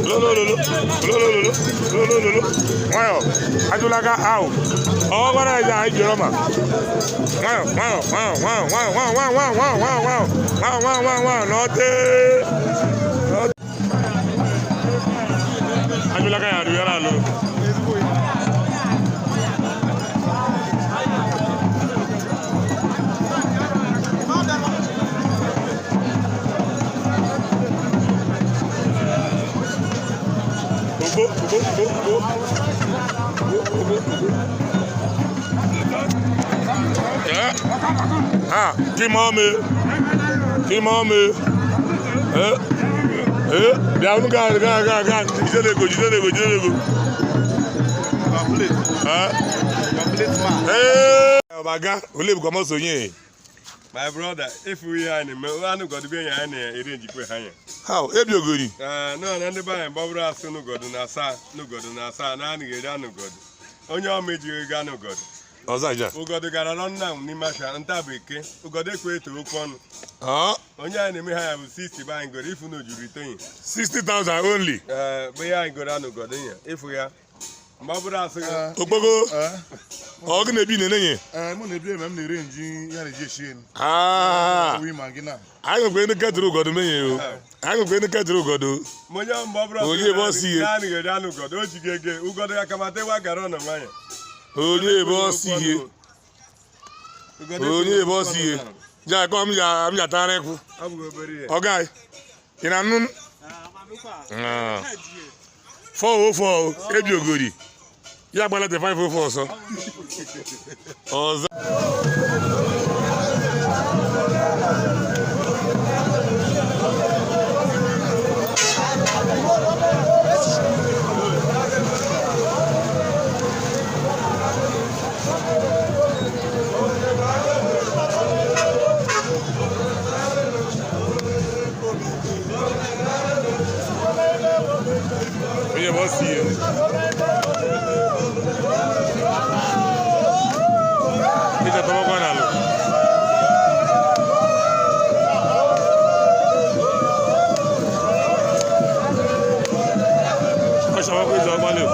Lolololo, lolololo, lolololo. Nwayọ, ajụlaga ahụ. Ọ gwara ya anyị jere ma. Nwayọ, nwayọ, nwayọ, nwayọ, nwayọ, nwayọ, nwayọ, nwayọ, nwayọ, nwayọ, nwayọ, nwayọ, nwayọ, nwayọ, n'ọtị. Ajụlaga ya arụghara alụ. Ogbo, ogbo, ogbo, ogbo. Ogbo, ogbo, ogbo. Eh? Ah, kí mọ́ mi? Kí mọ́ mi? Eh? Eh? Bịa unu gaa gaa gaa gaa jide n'ego jide n'ego jide n'ego. Complete. Eh? Complete man. Eh! Ọbaga, olee bụ kọmọsọ onye? My brother, if we are in anụgọdụ be anyị na-eri njikwa ha anya. How? Ebi ogori. Ee, nọ na ndị be anyị gbọbụrụ asụ n'ụgọdụ na asaa n'ụgọdụ na asaa na anụ ga-eri anụgọdụ. Onye ọma ejighị ego anụgọdụ. Ọzọ aja. Ụgọdụ gara nọ nna m n'ime afịa nta bekee. Ụgọdụ ekwe eto okwu ọnụ. Ah, Onye anyị na-eme ha ya bụ 60 be anyị goro ifu na ojuru itenyi. 60,000 only. Ee, bụ ya anyị goro anụgọdụ ya ịfụ ya. Mgbe ọ bụrụ asụ gị, Okpoko, ọ gị na-ebi na-enye. Ee, mụ na-ebi eme m na-ere nji ya na-eji eshi elu. Ah, Oyi ma gị na. anyị nwekwa ndị ketụrụ ụgọdụ menye o. Anyị nwekwa ndị ketụrụ ụgọdụ. ma onye mgbe ọ bụrụ asụ Onye gị ebe ọ si na anụ ga-eri anụgọdụ o ji gị ege ụgọdụ ya kamata ịwa gara ọnụ nwanyị. Onye ebe ọ si ihe. Onye ebe ọ si ihe. Ja akọ m ya m ya tara ekwu. Ọ bụghị obere ihe. Ọga ị na-anụ? Ah. 404 ebi ogori. Ya gbalata 504 ọsọ. Ọzọ. Onye bụ ọsọ ihe. Ịja tọgbakwa n'ala. Ọ shawakwa ịzụ agbalị o.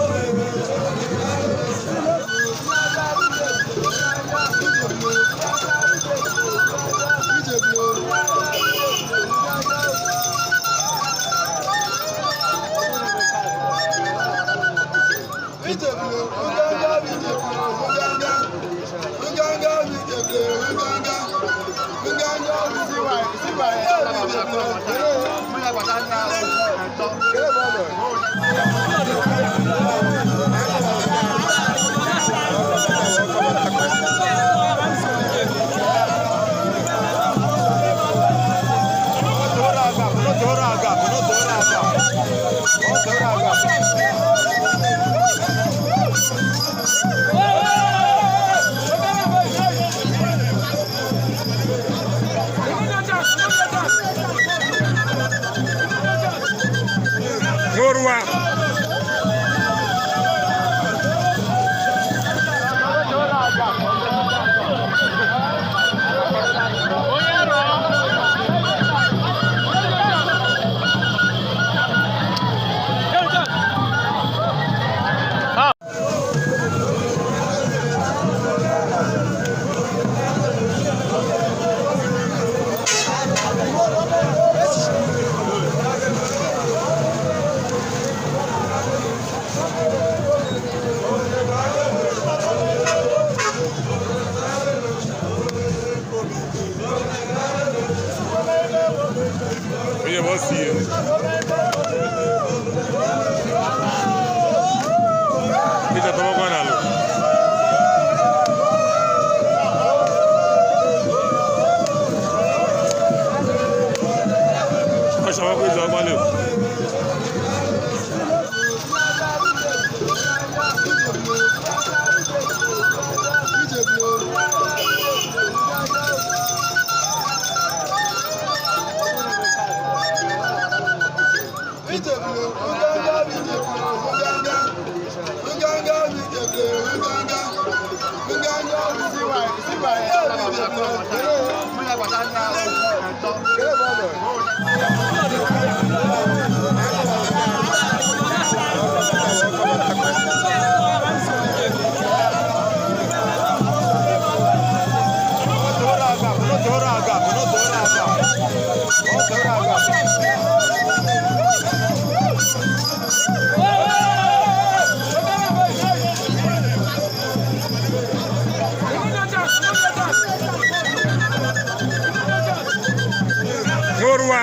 Nworuwa. Onye bụ ọsọ ihe. Ịja tọgbakwa n'ala. Ọ shawakwa ịzụ agbalị o. Thank you. Nworuwa.